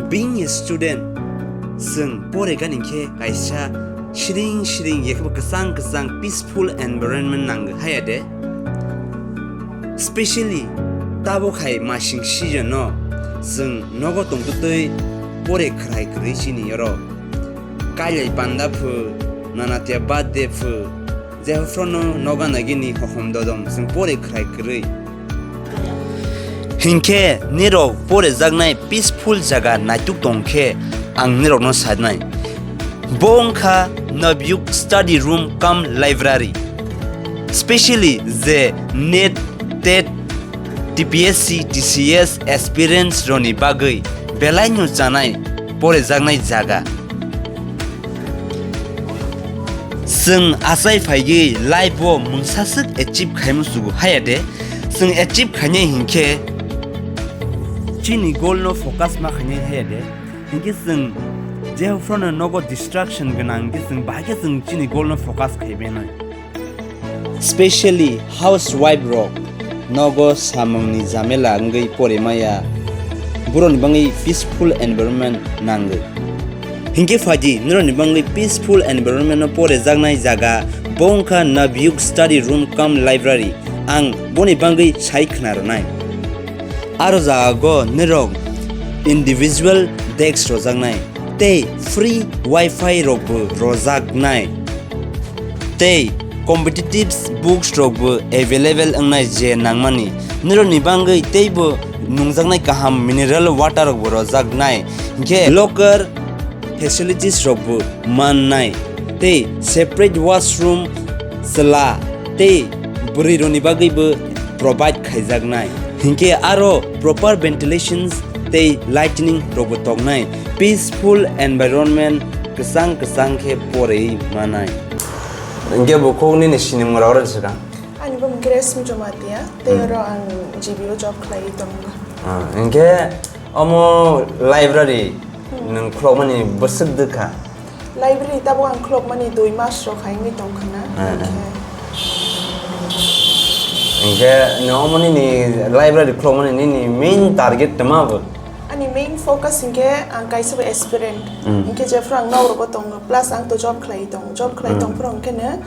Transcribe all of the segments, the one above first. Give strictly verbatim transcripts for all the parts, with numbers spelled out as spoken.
Being a student, chwng poregan hinkhe kaisa siring siring, yekebo kwchang kwchang peaceful environment nango, haya de? Specially tabuk hai masing season no chwng nogo tongtwtwi pore khwrai kwrwi chini oro. Kailai panda phu, nanatia birthday phu, jephruno noga nagini hohom dodom chwng pore khwrai kwrwi. Hinkhe nirok porejaknai peaceful jaga naituk tongkhe ang nirokno sanai. Bo wngkha Nabyuk study room cum library. Specially je NET, TET, TPSC, TCS aspirants rokni bagwi belaino chanai porejaknai jaga. Chwng achai phaiwi life o mungsaswk achieve khaimung sugo haya de? Chwng achieve khainai hinkhe chini goal no focus ma khainai haya de? Hinkhe chwng jephruno nogo distraction gwnang hinkhe chwng bahai khe chwng chini goal no focus khaibai nai. Specially housewife rok nogo samungni jamela wngwi porimaya, borokni bagwi peaceful environment nangwi. Hinkhe phaidi norokni bagwi peaceful environment no porejaknai jaga bo wngkha Nabyuk study room cum library. Ang boni bagwi sai khna rwnai. Aro jago norok individual desk rojaknai tei free wifi rokbo rojaknai. Tei competitive books rokbo available wngnai je nangmani. Norokni bagwi teibo nungjaknai kaham mineral water rokbo rojaknai. Hinkhe locker facilities rokbo mannai. Tei separate washroom, chwla tei bwrwi rokni bagwibo provide khaijaknai. Hinkhe aro proper ventilations tei lighting rokbo tongnai. Peaceful environment kwchang kwchang khe porwi manai. Hinkhe bukhuk nini sinimung rok oro swkang? Ani bo Grace Jamatia, tei Hmm. oro ang G B o job khlaiwi tongo. Ah, hinkhe omo library Hmm. nwng khulokmani bwswk dwkha? Library tabuk ang khulokmani dui mas rok hai wngwi tongkha na. Eh, eh. Hinkhe Hinkhe nwng omo nini library khulokmani nini main target tma bo? Ani main focus hinkhe ang kaisa bo aspirant. Hmm. Hinkhe jephru ang nok rogo tongo, plus ang to job khlaiwi tongo. Job khlai Hmm. tongphuru hinkhe no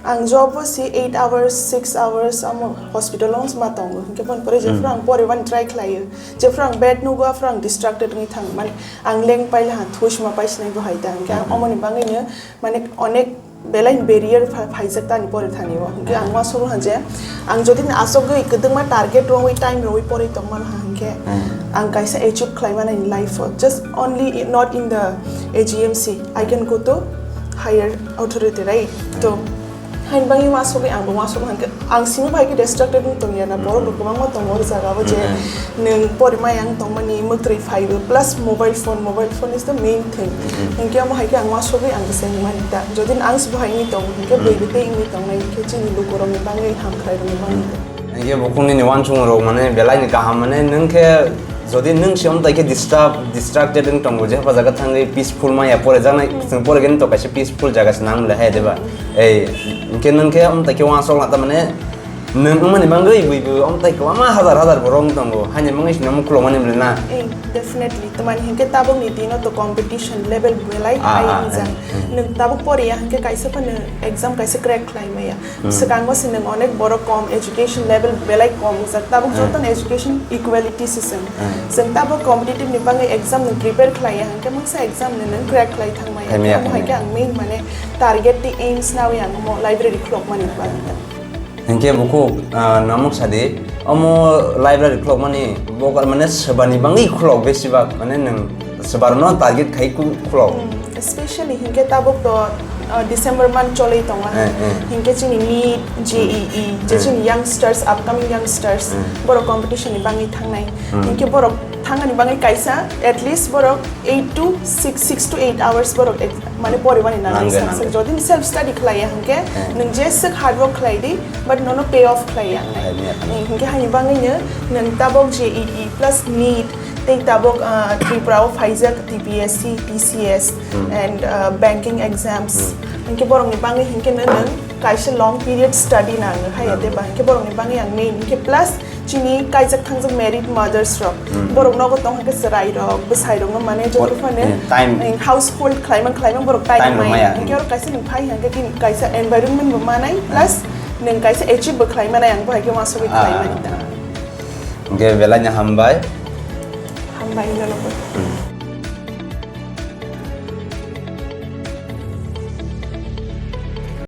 ang job o si eight hours, six hours omo hospital o wngma tongo. Hinkhe boni pore jephru Hmm. ang poribani try khlaio. Jephru ang bed nugo, aphru ang distracted wngwi thango. Mane ang leng paila ha, thuisma paisinai bo hai ta. Hinkhe ang Hmm. omoni bagwino mane onek belai barrier pha-, phaijak tani pore thani o. Hinkhe ang uansukha je, ang jodi ni aswk gwi kwdwkma target rwui time rwui porwi tongmano ha hinkhe, Hmm. ang kaisa achieve khlai mani life o. Just only i-, not in the A G M C. I can go to higher authority, right? To, hain bangwi uansugwi ang bo uansukha hinkhe, ang simi bai khe distracted wng tongya na, borok Hmm. rok kwbangma tongo o jaga o je, Hmm. nwng porimai ang tongmani mwtrwi phaibo, plus mobile phone, mobile phone is the main thing. Hmm. Hinkhe omo hai khe ang uansugwi ang bwsai hwnmani ta. Jodi ang se bo hai wngwi tongo, hinkhe Hmm. bwrwi tei wngwi tongnai, hinkhe chini lukurokni bagwi, hamkrairokni bagwi. Hmm. Hinkhe bukhuk nini uansukmung rok mane belai ni kaham, mane nwng khe jodi nwng se omtai khe disturb, distracted wng tongo, je hapa jaga thangwi peaceful maya pore jaknai, Hmm. chwng pore gani to kaisa peaceful jaga se nang le hai, diba? Hmm. Ei, hinkhe nwng khe omtai khe uansuk la ta mane Nwng wngmani bagwi buibo omtai kwbangma hazar hazar borok wng tongo, haini bagwi se nang khulokmani bwle na? Eh, definitely. Tamani hinkhe tabukni dino to competition level belai Ah, high ah, wngjak. Eh, eh. Nwng tabuk poriya hinkhe kaisa phano exam kaisa crack khlai maya. Hmm. Swkango se nwng onek borok kom, education level belai kom wngjak. Tabuk Eh. jotono education equality se chwng. Eh. Chwng tabuk competitive ni bagwi exam nwng prepare khlaiya hinkhe mungsa exam nwng crack khlai thang maya. Khlai maya, Omo khlai haikhe maya. Ang main mane target tei aims nawi ang omo library khulokmani bagwi. Hinkhe bukhuk, ah, namuk sadi, omo library khulokmani bo mane swbani bagwi khulok besibak, mane nwng swbarno target khai khu-, khulok. Hmm, especially hinkhe tabuk to, ah, December month cholwi tongo. Eh, eh. Hinkhe chini NEET, JEE, je Eh. chini youngsters, upcoming youngsters, Eh. borok competition ni bagwi thangnai. Hmm. Hinkhe borok thangani bagwi kaisa, at least borok eight to six, six to eight hours borok ek-, mane porimani nangnai Nangwi, sak sak. nangwi. Jodi ni self study khlaiya hinkhe, Eh. nwng jeswk hard work khlai di, but nono pay off khlaiya. Khlaiya, khlaiya. Hinkhe haini bagwino nwng tabok JEE plus NEET, tei tabok, ah, Tripura o phaijak TPSC, TCS, Hmm. and, ah, banking exams. Hmm. Hinkhe borokni bagwi hinkhe nwng kaisa long period study nango hai, hmm, ate ba hwnkhe borokni bagwi ang main hwnkhe plus chini kaijak thangjak married mothers rok, hmm, borok nogo tong hwnkhe chwrai rok bwsai rokno mane joto phano, eh, time, eh, household khlaimang khlaimang borok time, time maya, maya, hmm, hwnkhe oro kaisa nwng phai hwnkhe chini kaisa environment bo manai plus nwng kaisa achieve bo khlai manai, ang bo hai khe uansugwi khlai mani ta. Hwnkhe belai no hambai. Hambai nonokbo. Hmm.